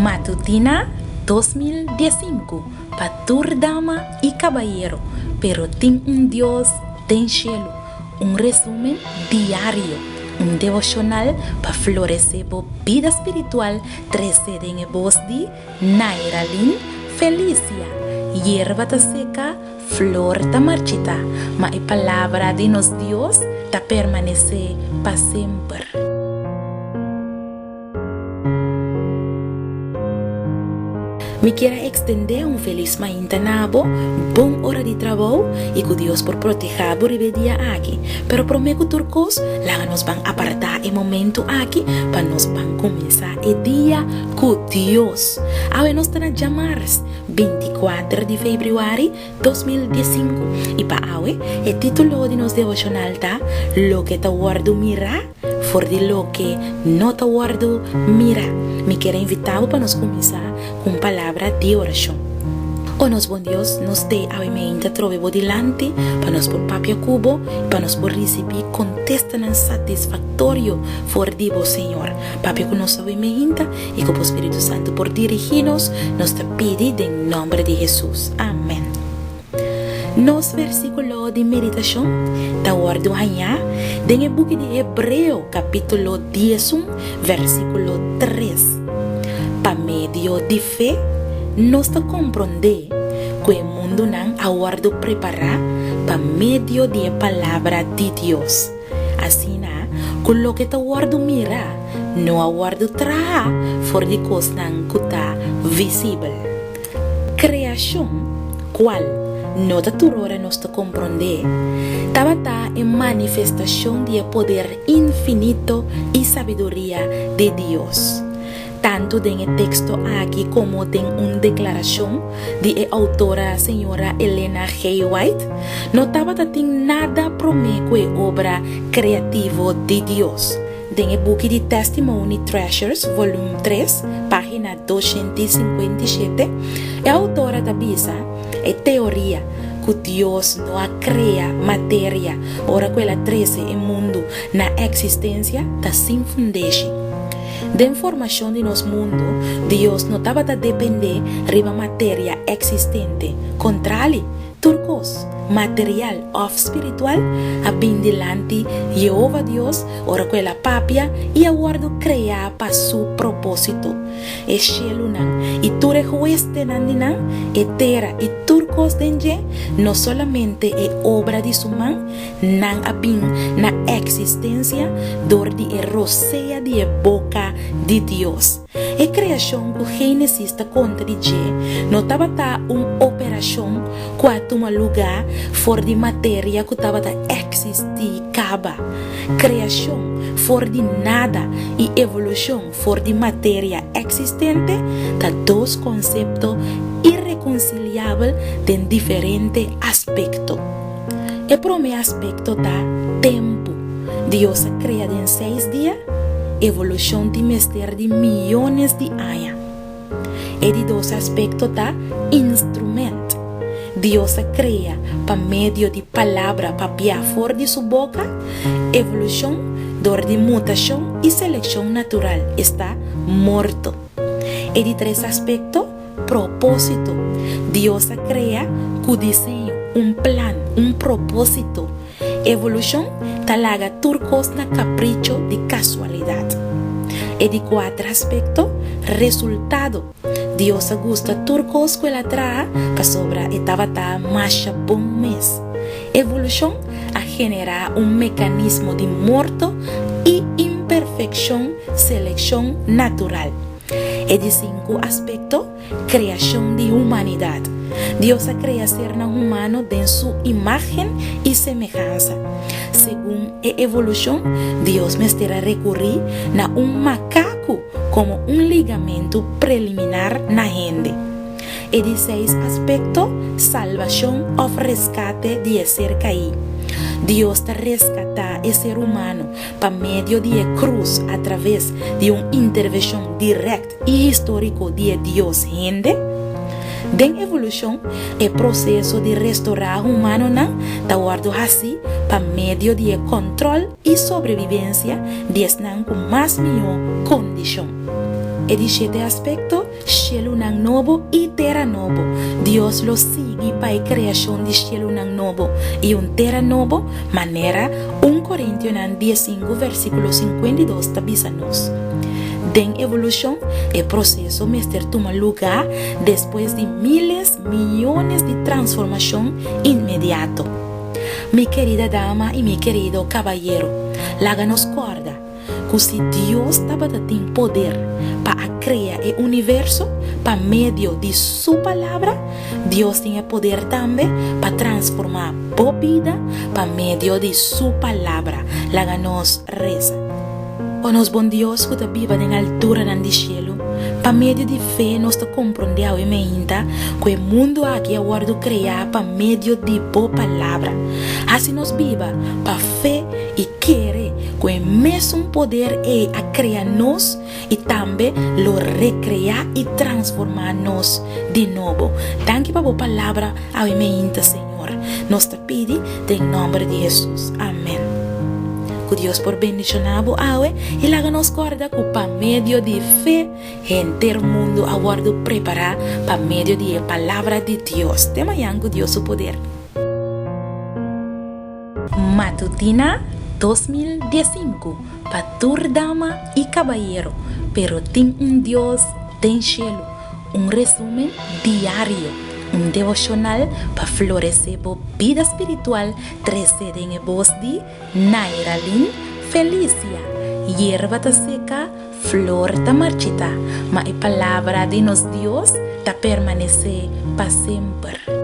Matutina 2015 pa tur dama i kabayero, pero tin un Dios den shelu. Un resumen diario, un devoshonal pa floresé bo bida spiritual trese den e bos di Nairalyn Felicia. Yerba ta seka, flor ta marchitá, ma e palabra di nos Dios ta permanesé pa semper. Mi kier a extendé un felis mainta na bo, bon ora di trabou y cu Dios por proteha bo riba e dia aki. Pero prome cu tur cos, laga nos ban aparta e momento aki pa nos ban cuminsa e dia cu Dios. Awe nos ta na djamars, 24 di februari 2015, y pa awe e titulo di nos devocional ta Loke ta wordo mira. For di loke no ta wòrdu mirá. Mi kier a invitá bo pa nos kuminsá ku un palabra di orashon. O nos bon Dios, nos te awe meinta trobe bo dilanti pa nos por papia ku bo i pa nos por risibí kontestanan satisfaktorio for di bo, Señor. Papia ku nos awe meinta i ku bo Spiritu Santu por dirigí nos, nos ta pidi den nòmber di Hesus. Amèn. Nos versíkulo di meditashon ta wòrdu hañá den e buki di Hebreo kapítulo diesun versíkulo tres. Pa medio di fe nos ta komprondé ku e mundunan a wòrdu prepará pa medio di e palabra di Dios, asina ku loke ta wòrdu mirá no a wòrdu trahá for di kosnan ku ta visibel. Kreashon, kual no ta tur ora nos ta komprondé, tabata e manifestashon di e poder infinito i sabiduria di Dios. Tantu den e teksto aki komo den un deklarashon di e outora señora Elena G. White, no tabata tin nada promé ku e obra kreativo di Dios. Den e buki di Testimony Treasures, volum tres, página 257, e outora ta bisa, E teoria ku Dios no a krea materia ora ku el a trese e mundu na eksistensia ta sin fundeshi. Den formashon di nos mundu, Dios no tabata dependé riba materia eksistente. Kontrali, Tur kos, material òf spiritual, a bin dilanti Yehova Dios ora ku el a papia i a wòrdu kreá pa su propósito. E shelunan i tur e huestenan di nan, e tera i tur kos den dje, no solamente e obra di su man, nan a bin na eksistensia dor di e rosea di e boka di Dios. E kreashon ku Génesis ta konta di dje no tabata un operashon ku a tuma lugá for di materia ku tabata eksistí kaba. Kreashon for di nada i evolushon for di materia eksistente ta dos konsepto irekonsiliabel den diferente aspekto. E promé aspekto ta tempu. Dios a krea den seis dia, evolushon tin mester di miyones di aña. E di dos aspekto ta instrument. Dios a krea pa medio di palabra papiá for di su boka, evolushon dor di mutashon i selekshon natural, esta, morto. E di tres aspekto, Propósito. Dios a krea ku diseño, un plan, un propósito. Evolushon ta laga tur kos na kapricho di kasualidat. E di kuater aspekto, resultado. Dios a gusta tur kos ku el a traha pasobra e tabata masha bon mes. Evolushon a generá un mekanismo di morto i imperfekshon, selekshon natural. E di sinku aspekto, kreashon di humanidat. Dios a krea sernan humano den su imágen i semehansa. Segun e evolushon, Dios mester a rekurí na un makaku komo un ligamentu preliminar na hende. E di seis aspekto, salbashon òf reskate di e ser kaí. Dios ta reskatá e ser humano pa medio di e krus atraves di un intervenshon dirèkt i históriko di e Dios hende. Den evolushon, e proseso di restorá humanonan ta wòrdu hasí pa medio di e kòntròl i sobrevivensia di esnan ku mas mihó kondishon. E di shete aspekto. Shelunan nobo i tera nobo. Dios lo sigui pa e kreashon di shelunan nobo i un tera nobo, manera un Korintionan diesinku versíkulo 52 ta bisa nos. Den evolushon, e proseso mester tuma lugá despues di míles, miónes di transformashon inmediato. Mi kerida dama i mi kerido kabayero, laga nos kòrda ku si Dios tabata tin poder pa a krea e universo pa medio di Su Palabra, Dios tin e poder tambe pa transformá bo bida pa medio di Su Palabra. Laga nos resa. O nos bon Dios ku ta biba den alturanan di shelu, pa medio di fe nos ta komprondé awe meinta ku e mundu aki a wòrdu kreá pa medio di bo Palabra. Hasi nos biba pa fe i kere ku e mesun poder ei a krea nos i tambe lo rekreá i transformá nos di nobo. Danki pa bo Palabra awe meinta, Señor. Nos ta pidi den nòmber di Hesus. Amèn. Ku Dios por bendishoná bo awe i laga nos kòrda ku pa medio di fe henter mundu a wòrdu prepará pa medio di e Palabra di Dios. Te mañan ku Dios su poder. Matutina 2015 pa tur dama i kabayero, pero tin un Dios den shelu. Un resumen diario, un devoshonal pa floresé bo bida spiritual trese den e bos di Nairalyn Felicia. Yerba ta seka, flor ta marchitá, ma e palabra di nos Dios ta permanesé pa semper.